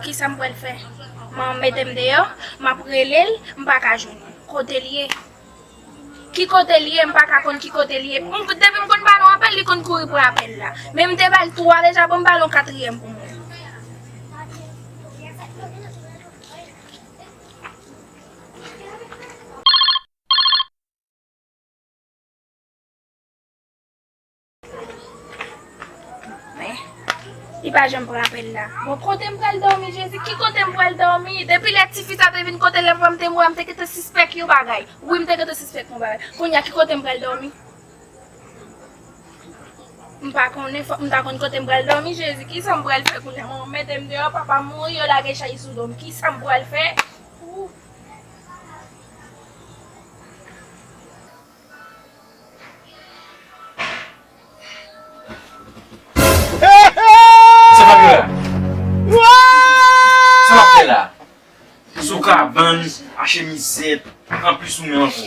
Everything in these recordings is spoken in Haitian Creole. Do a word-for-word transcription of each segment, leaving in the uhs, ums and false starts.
Kisa m pral fè? M mete m deyò, m ap rele l, m pa ka jwenn li. Kote l ye? Ki kote l ye? M pa ka konn ki kote l ye. M, depi m konn ba l yon apèl, li konn kouri pran apèl la. Men m te ba l twa deja, bon, m ba l yon katriyèm pou mwen. Men, li pa janm pran apèl la. Bon, kote m pral dòmi, Jezi? Ki kote m pral dòmi? Depi lè tifi sa te vin kote lè papa m te mouri, m te gentan sispèk yon bagay. Wi, m te gentan sispèk yon bagay. Kounye a, ki kote m pral dòmi? M pa konnen, fòk m ta konn kote m pral dòmi, Jezi. Kisa m pral fè kounye a? Manman m mete m deyò, papa m mouri, yo lage chay sou do m. Kisa m pral fè? Ou. Se Fabiola. Sa w ap fè la? Sou kabann, achte mizè, anplis ou menm ankò.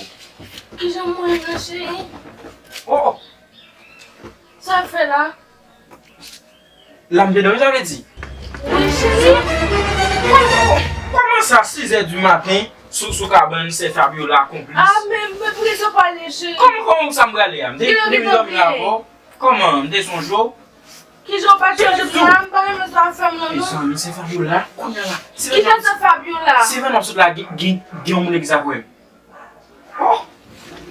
Kijan m mouri nan, cheri? Oh, oh. Sa w ap fè la? La m te dòmi, sa vle di? Wi, cheri. Kòman, kòman sa, sis è di maten, sou, sou kabann sè Fabiola, konplis? Ah, men, men poukisa w pale, cheri? Kòman, kòman sa m prale a? M te, m te vin dòmi la avè w. Kòman, m te sonje w? Kijan w pa sonje m la? M pa renmen sa w ap fè m nan, non. Mezanmi, sè Fabiola, kounye a la. Kijan sè Fabiola? Se vrè m ap sot la, gen, gen, gen yon moun egzak wè m. Oh!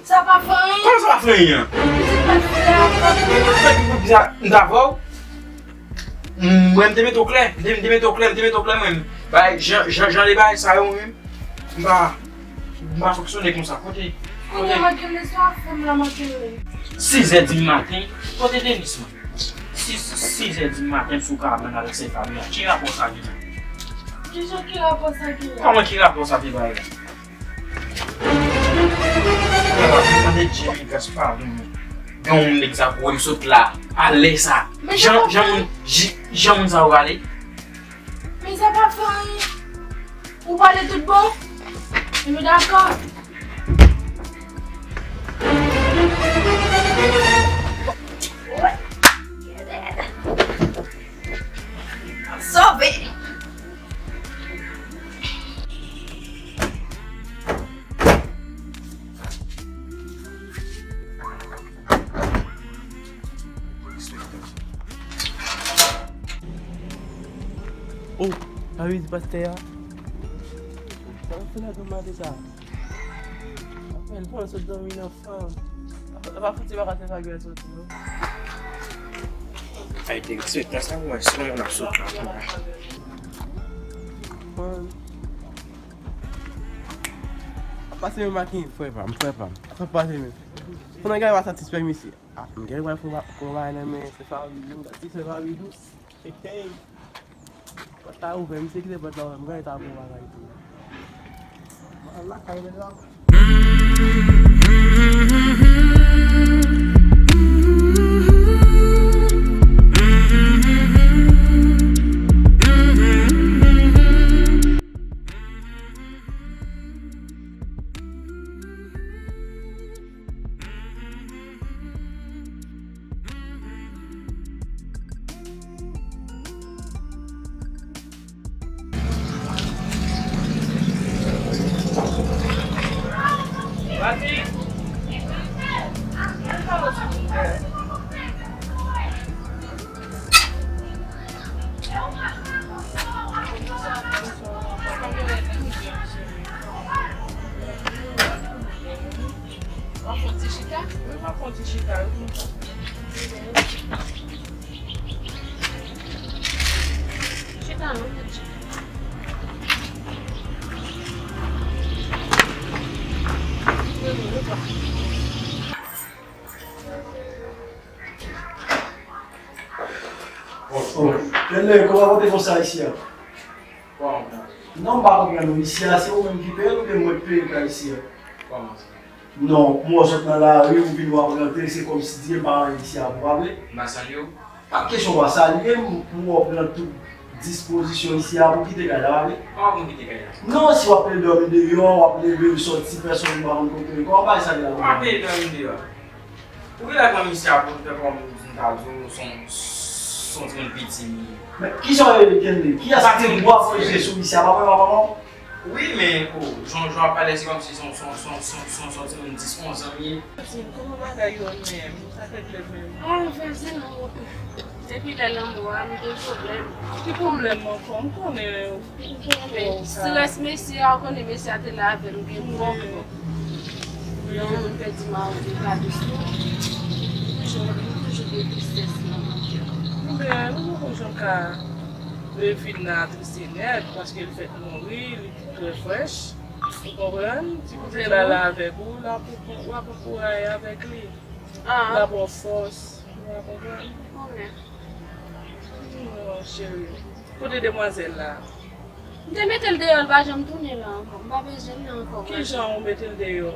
Sa pa fè anyen. Kòman sa pa fè anyen an? Pitit pa t fè afè. Fè ki pou bizar, m ta avè w. M, mwen, m te mete w klè. M te, m te mete w klè, m te mete w klè, mwen. Bay, jan, jan, jan de bagay sa yo, mwen menm. M pa, m pa fonksyone konsa. Kote, kote? Kounye a, Makele, sa w ap fè m la, Makele? Sis è di maten, kote Denis, mwen? Sis, sis è di maten, sou kabann avèk sè Fabiola. Ki rapò sa gen la? Kijan ki rapò sa gen la? Kòman ki rapò sa te bay la? Mwen pa konn tande Jimmy Gaspard, non. Gen yon nèg sa pou wè m sot la, alè sa. Men jan, jan moun, jan moun sa yo rale. Men sa pa fè anyen. Ou pale tout bon? Nou dakò? Sove! Oh, sa vle di pastè a? Sa l ap fè la nan maten sa? Apèl pran sot dòmi nan fanm. Apa, apa fouti pa ka fè sa gèl soti, non? Ay, te sou klas la, mwen, si mwen ap sot la, kounye a. Mwen, ap pase menm ak frè pa m, frè pa m. Sa ap pase menm. Pandan gade pa satisfè misye. Ah, m gen lè fè yon bagay nan men, se Fabi, m ta di se Fabi dous. Hey, hey. Pòt la ouvè, misye kite pòt la ouvè, m gade ta bon bagay tou. Al lakay nèg la. W ap fè yon ti chita? Wi, m ap fè yon ti chita, wi. Chita non, chita. Bon, bon. Kenley, kòman pote konsa isi a? Kòman? Non, m pa konprann ou. Isi a, se ou menm ki peye l oubyen mwen k peye kay isi a? Kòman sa? Non, m wè w sot nan lari, ou vin, w ap rantre, se kòmsi Dye pa anyen isi a, pa vre? M pa salye w. Pa kesyon pa salye m, m wè w pran tout dispozisyon isi a pou kite kay la, pa vre? Kòman pou m kite kay la? Non, si w ap plede dòmi deyò, w ap leve, w soti, pèsonn pa konn kote w ye, kòman bagay sa ye la? M pa plede dòmi deyò. Ou genlè pran misye a pou l fè kòm m ta di w, se yon, Se yon timoun piti m ye. Men, kisa w rele Kenley? Kiyès ki gen dwa pou l jwe sou isi a? Pa mwen, pa manman w? Wi, men, o, jan, jan w ap pale, se kòmsi se yon, se yon, se yon, se yon, se yon, se yon timoun dis, onz an m ye. Vwazin, kòman bagay yo menm? Sa fè klèb menm? Ah, vwazin, o, depi lè lanmò a, m gen pwoblèm. Ki pwoblèm ankò? M konnen, m konnen men sa. Strès mesye a, ou konnen mesye a te la avè m gen bon. Lè yon moun pèdi mari li, pa dousman. Toujou, toujou gen tristès nan kè. Men, ou poko janm ka refine nan atriste nèt, paske l fèk mouri, li trè frèch. Ou konprann? Ti pitit la la avèk ou, l ap, w ap ankouraje avèk li. L ap ba w fòs. Ou konprann? Non, cheri. Kote demwazèl la? M te mete l deyò, l pa janm tounen la ankò. M pa bezwen l la ankò. Kijan ou mete l deyò?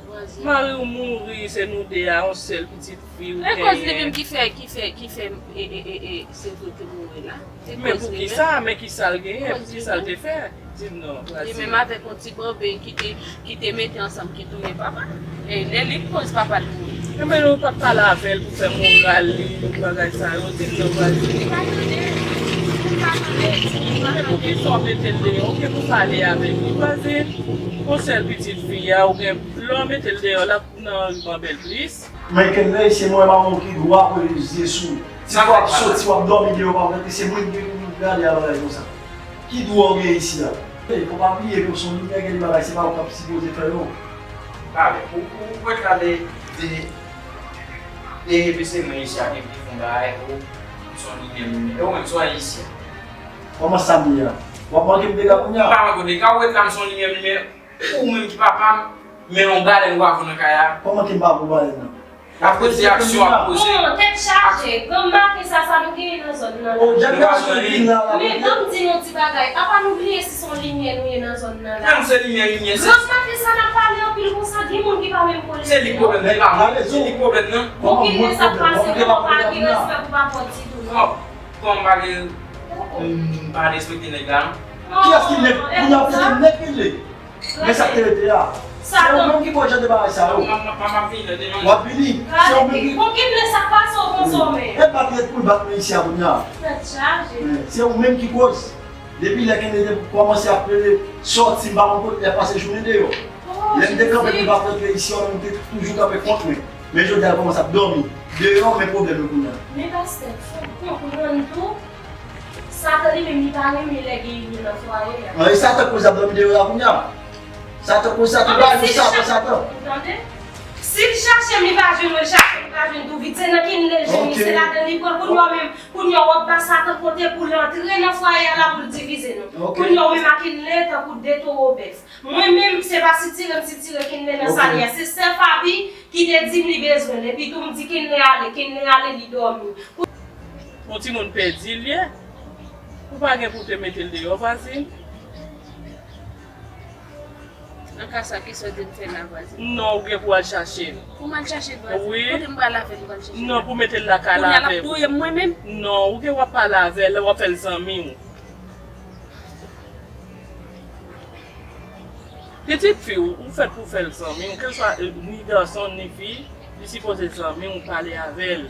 Vwazin. Mari w mouri, se nou de a, yon sèl pitit fi ou genyen. E koz li menm ki fè, ki fè, ki fè, e, e, e, e, se vre ke mouri la. Se koz li menm. Men poukisa, men kisa l genyen, poukisa l te fè? Di m non, vwazin. Li menm avèk yon ti banben ki te, ki te mete ansanm, ki touye papa. E lè li koz papa l mouri. Enben, nou pa t pale avè l pou fè moral li, pou bagay sa yo, di m non, vwazin. Li pa tande, li pa tande, li pa tande. Men poukisa w mete l deyò? Ou gen pou pale avèk li, vwazin. Yon sèl pitit fi a, ou gen, lè w mete l deyò, l ap nan ri manbèl plis. Men Kenley, se mwen manman w ki dwa pou l zye sou. Ti fwa w ap soti, w ap dòmi deyò, pa w rete, se mwen ki gen pou gade a bagay konsa. Ki dwa w gen isi a? Ey, fò w pa bliye ke w se yon minè, gen de bagay se pa ou k ap sipoze fè yo. Talè, ou, ou, ou wè talè de, de, de, de, se mwen isi a ki vin fè yon bagay pou ou, se yon minè, minè. E ou menm, se yon ayisyen. Kòman sa m ye a? W ap manke m dega kounye a? M pa manke w dega, ou wè talè m se yon minè, minè. Ou menm ki papa m, men yon balèn w ap vann nan kay a. Kòman ke m pa pou balèn nan? L ap poze aksyon, ap poze. Bon, tèt chaje, granm maten sa, sa nou genyen nan zòn nan la? O, jan gason vin la, la. Men ban m di nou yon ti bagay, apa nou bliye si se yon limyè nou ye nan zòn nan la? Menm se limyè, limyè, se. Granm maten sa n ap pale anpil konsa, gen moun ki pa menm konnen. Se li k pwoblèm nan, e pa mwen. Se li k pwoblèm nan. Bon, kilè sa k pase, non, pa gen respè pou papa w ditou, non. Bon, kòm pa gen, m pa respekte nèg la, non. Kiyès ki nèg? Kounye a, se nèg ki le. Men sa k te rete a. Se ou menm ki koz jan de bagay sa yo. W ap vini. Se ou menm ki. Bon, kilè sa k pase w konsa menm? E bat ret pou l bat mwen isi a kounye a. Tèt chaje. Se ou menm ki koz. Depi lè Kenley te kòmanse ap rele, sòti, m pa konn kote l ap pase jounen deyò. Lè m te kanpe pou l pa rantre isi a, m te toujou kanpe kont mwen. Men jodi a l kòmanse ap dòmi deyò, men pwoblèm yo kounye a. Men pastè, fò w konprann tou. Satan li menm li pa renmen lè gen inyon nan fwaye a. An, e Satan k koz ap dòmi deyò la kounye a. Satan k koz Satan, pa di Satan, Satan. Ou tande? Si l chache m, li pa jwenn mwen, l chache m, li pa jwenn Douvit. Se nan Kenley l jwenn li, se ladan l li pran l. Kounye a menm, kounye a w ap ba Satan kote pou l antre nan fwaye a la pou l divize nou. Kounye a w menm a Kenley tankou de towo bèf. Mwen menm, se pa sitire m sitire Kenley nan sa l ye a. Se sè Faby ki te di m li bezwen l. Epi tou m di Kenley ale, Kenley ale, li dòmi. Yon timoun pèdi l ye. Ou pa gen pou w te mete l deyò, vwazin. Nan ka sa, kisa w di m fè la, vwazin? Non, ou gen pou w al chache l. Pou m al chache l, vwazin? Wi. Kote m pral avè l, m pral chache l? Non, pou mete l lakay la avè w. Kounye a l ap touye m, mwen menm? Non, ou gen w ap pale avè l, w ap fè l zanmi w. Pitit fi w, ou fèt pou fè l zanmi w, kèlswa, eh, ni gason, ni fi, li sipoze zanmi w, pale avè l.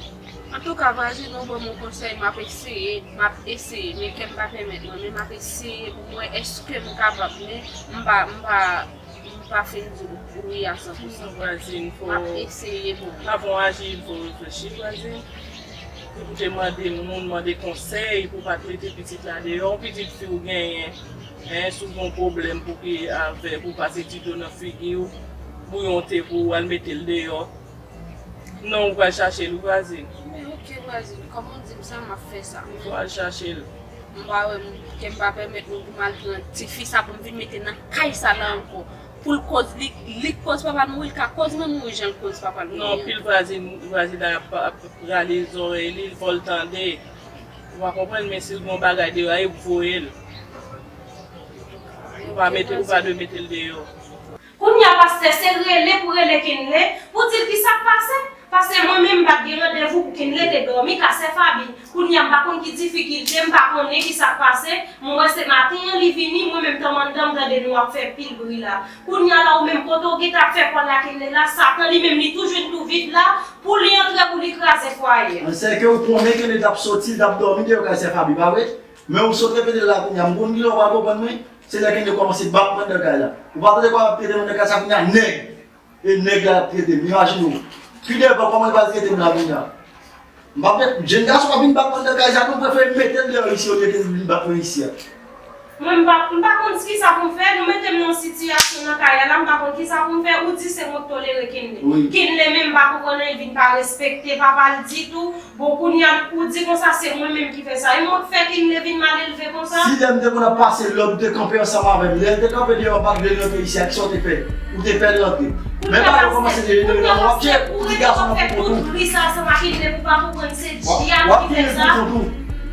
Antouka, vwazin, ou ban m yon konsèy, m ap eseye, m ap eseye, men kè m pa pèmèt mwen, men m ap eseye pou m wè èske m kapab, men m pa, m pa, m pa fin di w wi a san pou san. Vwazin, fò. M ap eseye pou mwen. Avan w aji, fò w reflechi, vwazin. Ou te mande moun, mande konsèy pou w pa t mete pitit la deyò. Yon pitit fi w genyen, en, si w gen yon pwoblèm pou ki avè, pou w pase ti dlo nan figi w, bouyon te pou w al mete l deyò. Non, ou pral chache l, wi, vwazin. Men oke, vwazin, kòman w di m sa, m ap fè sa. Ou pral chache l. M pa wè m, ke m pa pèmèt mwen pou m al pran tifi sa pou m vin mete nan kay sa la ankò. Pou l koz li, li k koz papa l mouri, l ka koz mwen mouri jan l koz papa l mouri an. Non, anpil vwazin, vwazinay ap, ap rale zòrèy li, fò l tande. Ou pa konprann, men si l gen yon bagay deyò a, e pou voye l. Ou pa mete, ou pa dwe mete l deyò. Kounye a, pastè, se rele pou rele Kenley, pou di l kisa k pase. Paske mwen menm m pa t gen randevou pou Kinley te dòmi kay sè Faby. Kounye a m pa konn ki difikilte, m pa konnen ki sa k pase. M wè se maten an li vini, mwen menm tanm anndan m tande nou ap fè pil bri la. Kounye a la ou menm kote w gentan ap fè kòlè a Kinley la, Satan li menm li tou jwenn tou vid la, pou li antre pou li kraze fwaye a. Sèke ou konnen Kinley t ap soti, li t ap dòmi deyò kay sè Faby, pa vre? Men ou sot repete l la kounye a, m konn kilè w pa konprann mwen, se lè Kinley kòmanse bat mwen anndan kay la. Ou pa tande kòman l ap trete mwen anndan kay sa kounye a, nèg! E nèg la ap trete m, imajine w. Pi devan kòman l pral trete m la kounye a. M p ap met, jenn gason ap vin bat mwen anndan kay sa, nou prefere m mete l deyò isi olye ke l vin bat mwen isi a. Mwen m pa, m pa konn kisa pou m fè, nou mete m nan yon sitiyasyon nan kay la, m pa konn kisa pou m fè, ou di se mwen k tolere Kinley. Wi. Kinley menm m pa konprann anyen, l vin pa respekte papa l ditou. Bon, kounye a, ou di konsa se mwen menm ki fè sa. E mwen k fè Kinley vin malelve konsa? Si lè m te konn ap pase lòd, ou te kanpe ansanm avè m. Lè l te kanpe deyò, m pa t vle l rantre isi a, kisa w te fè? Ou te fè l rantre. Men bagay yo kòmanse dejenere nan men w, w ap tcheke, ou di gason nan pou kont ou. Tout ri sa ansanm ak Kinley pou pa konprann se djab ki fè sa.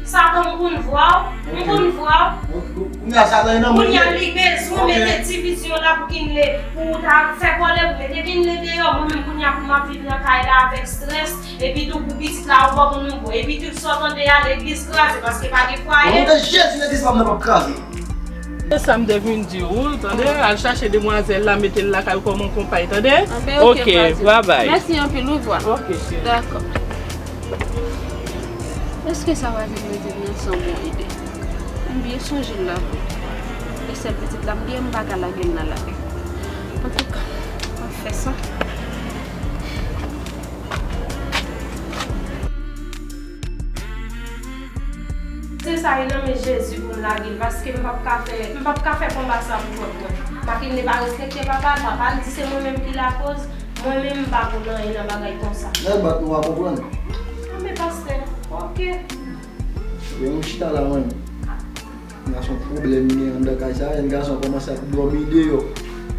Satan, m konn vwa w, m konn vwa w. Kounye a, Satan nan men. Kounye a, li bezwen mete divizyon la pou Kinley, pou w ta fè kòlè, pou mete Kinley deyò. Mwen menm, kounye a, pou m ap viv nan kay la avèk strès. Epi tou pou pitit la ou pa konn yon bon. Epi tout sa w tande a legliz kraze paske pa gen fwaye. O non de Jezi, legliz pa m nan p ap kraze. Se sa m te vin di w, tande, al chache demwazèl la, mete l lakay ou kòm yon konpay, tande? Anben, oke, ok, babay. Mèsi anpil, orevwa. Ok, cheri. Dakò. Èske sa va vin rete nan san bon ide? M byen sonje l la vre. E sèl pitit la m gen, m pa ka lage l nan lari. Antouka, m ap fè sa. Se sa, e nan men Jezi pou m lage l, paske m p ap ka fè, m p ap ka fè konba sa pou kont mwen. Makenle pa respekte papa l, papa l di se mwen menm ki lakoz, mwen menm m pa konn anyen nan bagay konsa. Lè l bat nou, w a konprann. Anben pastè, ok. Ebyen, nou chita la, mwen. Gason pwoblèm li gen anndan kay sa, jèn gason an kòmanse ap dòmi deyò.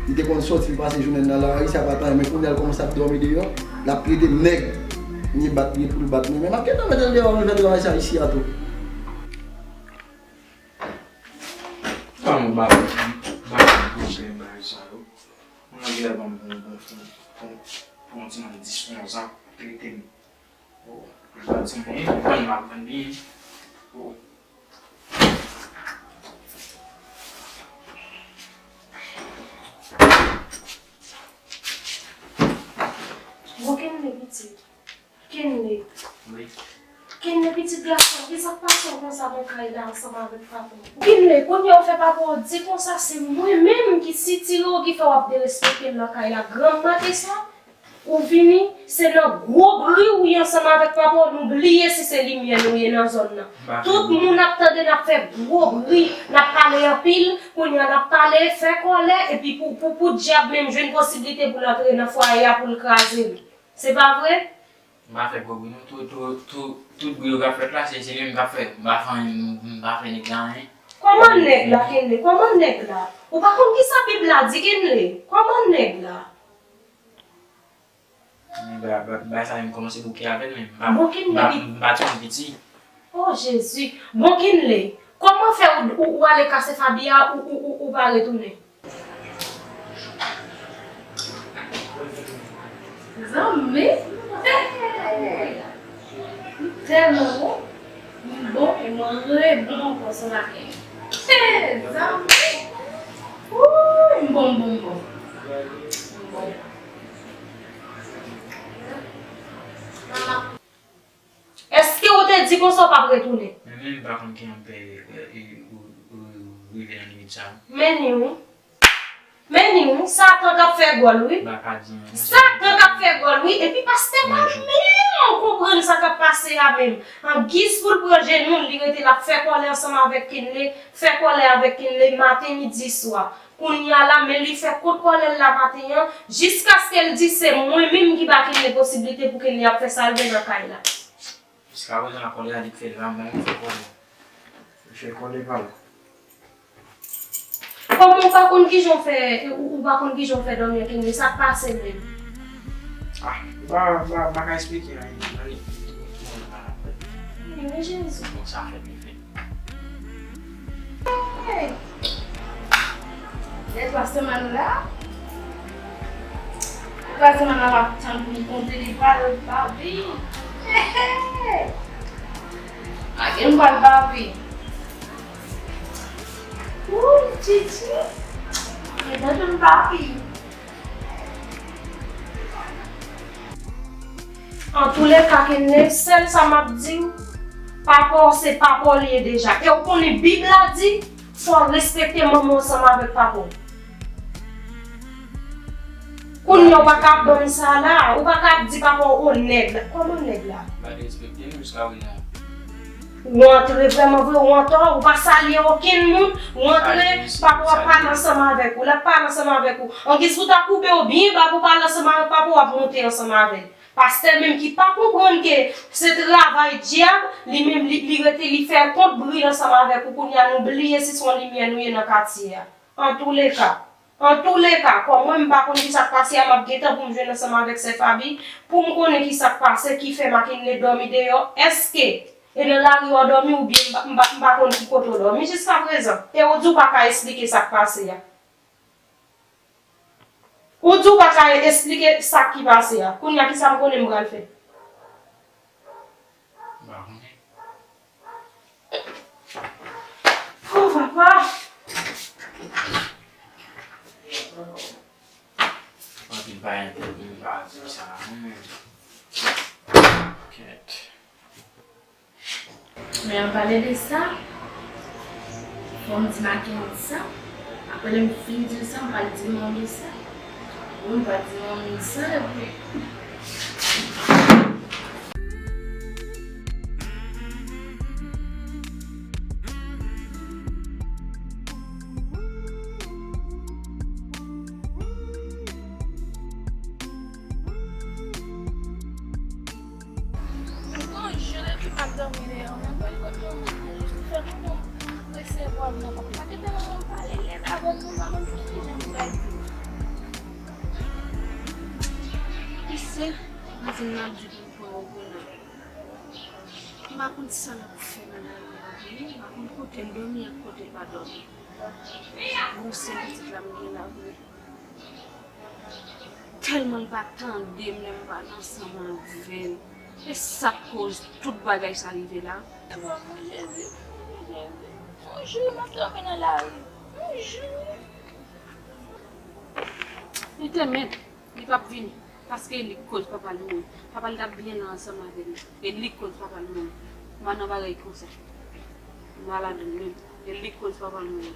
Li te konn sòti, li pase jounen l nan lari, sa pa t anyen, men kounye a l kòmanse ap dòmi deyò. L ap trete m nèg. Ni bat li pou l bat mwen. Men m ap gentan mete l deyò, m fè travay sa isi a tou. Ban m ba, ba m pwoblèm bagay sa yo. Mwen gen lè ban m bon, bon, bon, bon, bon ti moun dis, onz an, trete m. Oh, m pa di anyen, m konn m ap vann byen. Oh. Bon, Kenley pitit. Kenley. Wi. Kenley pitit gason, kisa k pase w konsa nan kay la ansanm avèk papa w? Kenley, kounye a w fè papa w di konsa se mwen menm ki sitire w ki fè w ap derespekte l nan kay la. Granm maten sa, ou vini, se nan gwo bri ou ye ansanm avèk papa w, nou bliye si se limyè nou ye nan zòn nan. Tout moun ap tande n ap fè gwo bri, n ap pale anpil, kounye a n ap pale, fè kòlè, epi pou, pou, pou dyab menm jwenn posiblite pou l antre nan fwaye a pou l kraze l. Se pa vre? M pa fè gwo bri non, tout, tout, tout, tout bri yo k ap fèt la, se, se li menm k ap fè. M pa fè anyen, m pa fè nèg la anyen. Kòman nèg la, Kenley? Kòman nèg la? Ou pa konn kisa Bib la di, Kenley? Kòman nèg la? Men ba, ba, bagay sa menm kòmanse bouke avè l menm. M pa, m pa, m pa timoun piti. Oh Jezi! Bon, Kenley, kòman fè ou, ou, ou ale kase Faby a, ou, ou, ou, ou pa retounen? Zanmi! Hey! M tèlman bon, m bon e mwen rebon ankò sou maken. Hey! Zanmi! Wouy! M bon, m bon, m bon. M bon. Èske ou te di konsa w p ap retounen? Men, men m pa konn ki anpè, e, e, ou, ou rive nan limit sa. Men ni wi. Men ni wi, Satan k ap fè gòl wi. M pa ka di anyen. Satan k ap fè gòl wi. Epi pastè pa menm konprann sa k ap pase a menm. An giz pou l pran jenou l, li rete l ap fè kòlè ansanm avèk Kenley, fè kòlè avèk Kenley maten, midi, swa. Kounye a la, men li fè kont kòlè l la maten an, jiskaske l di se mwen menm ki ba Kenley posiblite pou Kenley ap fè sa l vle nan kay la. Jiskaprezan la, kòlè a li k fè l la, mwen menm m fè kòlè. Li fè kòlè pa l. Kòman w pa konn kijan w fè, ou, ou pa konn kijan w fè dòmi an, Kenley, sa k pase menm? Ah, m pa, m pa, m pa ka eksplike anyen. Anyen, tout moun pa la. Men Jezi. Bon, sa fè m fè. Hey! Lè pastè Manou la. Kraze m la m ap tann pou m konte li pral babi. Ake m pral babi. Wouy, Titi. Gentan tou m babi. Antouleka, Kenley, sèl sa m ap di w, papa w se papa w li ye deja. E w konnen Bib la di, fò w respekte manman w ansanm avèk papa w. Kounye a ou pa ka ap ban m sa la, ou pa ka ap di papa w, o nèg la. Kòman nèg la? Ou pa derespekte m jiskaprezan. Ou antre vrèman vre, ou antò, ou pa salye okenn moun, ou antre, papa w ap pale ansanm avèk ou, l ap pale ansanm avèk ou. Angiz pou ta koupe w byen ba pou pale ansanm avèk papa w, w ap monte ansanm avè l. Pastè menm ki pa konprann ke se travay dyab, li menm li, li rete, li fè kont bri l ansanm avèk ou, kounye a nou bliye si se yon limyè nou ye nan katye a. Antouleka, antouleka, kòm mwen m pa konn kisa k pase a, m ap gentan pou m jwenn ansanm avèk sè Faby, pou m konnen kisa k pase, ki fè Mackenley dòmi deyò, èske e nan lari w dòmi oubyen m pa, m pa, m pa konn ki kote w dòmi jiskaprezan? E ou di w pa ka esplike sa k pase a. Ou di w pa ka esplike sa ki pase a. Kounye a, kisa m konnen m pral fè? M pa konnen. Oh, papa! Anpil bagay nan tèt mwen, m pa di sa, non. Kèt. Men an pale de sa, fò m di Mackenley sa. Apre lè m fin di l sa, m pral di manmi sa. Wi, m pral di manmi sa, epi Yon jou depi m ap dòmi deyò, mwen pral kot manman m, jis pou fè moun yo resevwa m nan. Pa kite manman m pale lèd avè m, non, m pa konn ki jan m pral di. Ou se, m di m ap di pou pran Ogona. M pa konn sa l ap fè nan lari a vre, m pa konn kote l dòmi ak kote l pa dòmi. Bon, se pitit la m gen la vre. Tèlman l pa tande m lè m pale ansanm avè l. E sa k koz tout bagay sa rive la. Manmi Jezi, manmi Jezi. Yon jou m ap dòmi nan lari. Yon jou. Li te mèt, li p ap vini. Paske e li k koz papa l mouri. Papa l t ap byen la ansanm avè l. E li k koz papa l mouri. M pa nan bagay konsa. M pa ladann menm. E li k koz papa l mouri.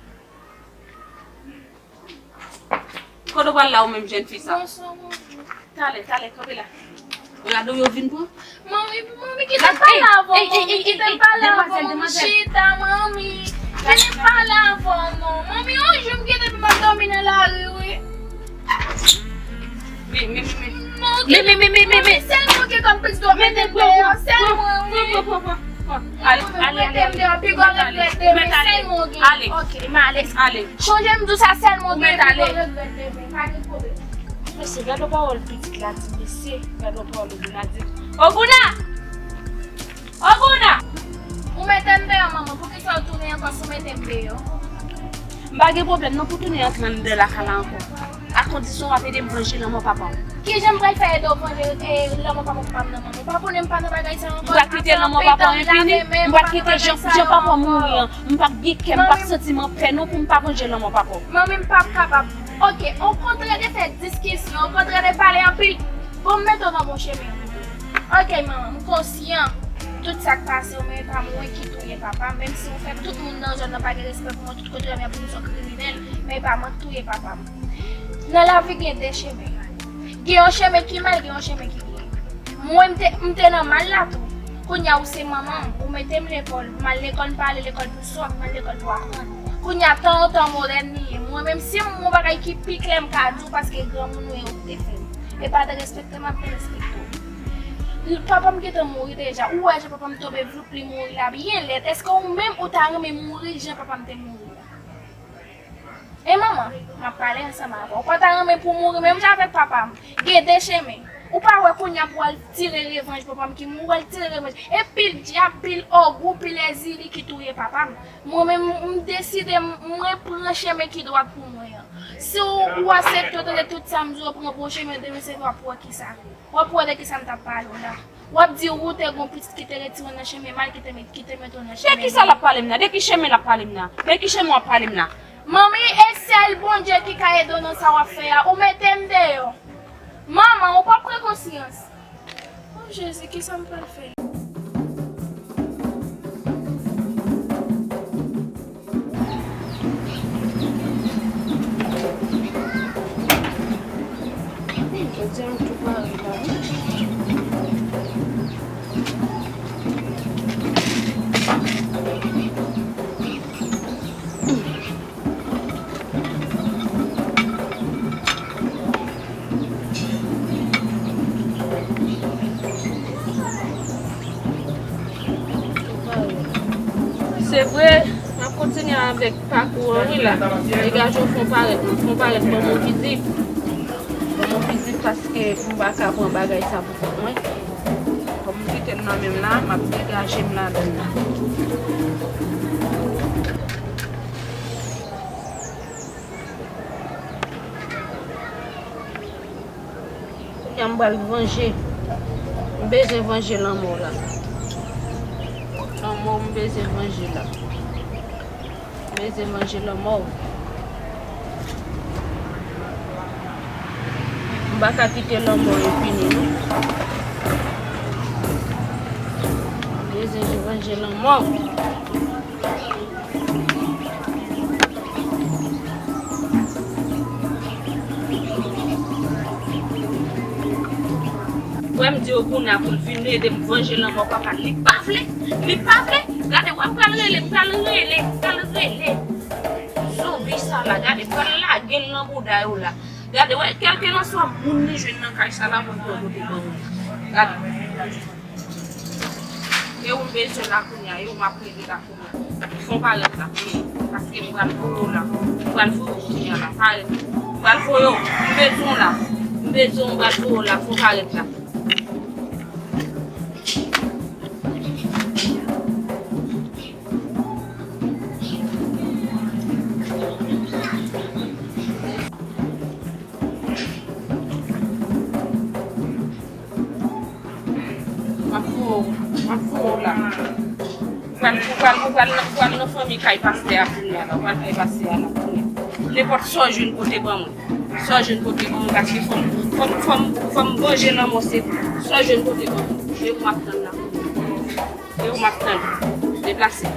Kote w pral la ou menm jèn fi sa? Bonswa, manmi. Talè, talè, kanpe la. Gade w yo vin pran. Manmi, manmi, kite m pale avè w, manmi, kite m pale avè w, manmi, chita, manmi. Kite m pale avè w, non. Manmi, yon jou m kite m ap dòmi nan lari, wi. Men, men, men, men. Men, men, men, men, men, men. Sèl mwen ki konn plis dòmi nan peyi a, sèl mwen, wi. Pran, pran, pran, pran, pran. Ale, ale, ale, ale. Ou mèt ale. Ou mèt ale. Ale. Ok, m ale. Ale. Chonje m di w sa, sèl mwen gen pi gwo regrèt demen, pa gen pwoblèm. Mesye, gade yon pawòl pitit la di, mesye, gade yon pawòl Ogona di. Ogona! Ogona! Ou mete m deyò, manman, poukisa w tounen ankò si w mete m deyò? M pa gen pwoblèm non pou tounen antre anndan lakay la ankò. A kondisyon w ap ede m vanje lanmò papa w. Kijan m pral fè ede w vanje, e, lanmò papa, papa m nan, manman? Ou pa konnen m pa nan bagay sa ankò? M pral kite lanmò papa w enpini, m pral kite jan, jan papa w mouri an. M p ap gen kè, m p ap santi m anpè non pou m pa vanje lanmò papa w. Manmi, m p ap kapab. Ok, okontrè de fè diskisyon, okontrè de pale anpil, bon, m mete w nan bon chemen. Ok, manman, m konsyan tout sa k pase w, men e pa mwen ki touye papa m, menm si w fè tout moun nan zòn nan pa gen respè pou mwen, tout kote w ap di m se yon kriminèl, men e pa mwen k touye papa m. Nan lavi gen de chemen. Gen yon chemen ki mal, gen yon chemen ki byen. Mwen, m te, m te nan mal la tou. Kounye a, ou se manman m, ou mete m lekòl, m al lekòl, m pa ale lekòl pou sòt, m al lekòl pou aprann. Kounye a, tan an, tan modèn li ye. Mwen menm, si m wè yon bagay ki pi klè, m ka di w, paske granmoun ou ye, ou te fè m. E pa derespekte m ap derespekte w. L-, papa m gentan mouri deja. Ou wè jan papa m tonbe vloup, li mouri la byen lèd. Èske ou menm, ou ta renmen mouri jan papa m te mouri la? E manman, m ap pale ansanm avè w. Ou pa ta renmen pou mouri menm jan avèk papa m? Gen de chemen. Ou pa wè kounye a pou w al tire revanj papa m ki mouri, w al tire revanj. E pil dyab, pil ògou, pil èzili ki touye papa m. Mwen menm, m deside, m, mwen pran chemen ki dwat pou mwen an. Si w, ou aksepte, w tande tout sa m di w, pran bon chemen demen, se w ap wè kisa. W ap wè de kisa m t ap pale w la. W ap di ou te gon pitit ki te retire w nan chemen mal, ki te met, ki te mete w nan chemen. De kisa l ap pale m nan? De ki chemen l ap pale m nan? De ki chemen w ap pale m nan? Manmi, e sèl Bondye ki ka ede w nan sa w ap fè a. Ou mete m deyò. Manman, ou p ap pran konsyans. O Jezi, kisa m pral fè? Jodi a m tou pare la wi. Se vre, m ap kontinye avèk pakou an wi la. Degaje w, fè w parèt non, fè w parèt, ban m yon vizit. Ban m yon vizit paske m pa ka pran bagay sa pou kont mwen. Kòm m kite l nan men m la, m ap degaje m ladan l la. Kounye a m pral vanje. M bezwen vanje lanmò w la. Lanmò w m bezwen vanje la. M bezwen vanje lanmò w. M pa ka kite lanmò w yo pini nou. M bezwen vanje lanmò w. Wè m di yo kounye a pou l vin ede m vanje lanmò papa l. Li pa vle, li pa vle. Gade, wè m pral rele, m pral rele, m pral rele. Zonbi sa la, gade, m pral lage l nan bouda yo la. Gade, wè, kèlkelanswa moun li jwenn nan kay sa la, pou l pran kote ban mwen. Gade. E ou m bezwen la kounye a, e ou m ap rele la kounye a. Fò w parèt la, paske m pral voye w la. M pral voye w kounye a la, parèt. M pral voye w, m bezwen w la. M bezwen w, m pral voye w la, fò w parèt la. M ap voye w, m ap voye w la. Ou pral, ou pral, ou pral, ou pral nan fanmi kay pastè a kounye a la, ou pral kay pastè a la kounye a. Nenpòt sa w jwenn pote ban mwen. Sa w jwenn pote ban mwen, paske fò m, fò m, fò m, fò m vanje lanmò se sa w jwenn pote ban mwen. E ou m ap tann la kounye a. E ou m ap tann. Deplase.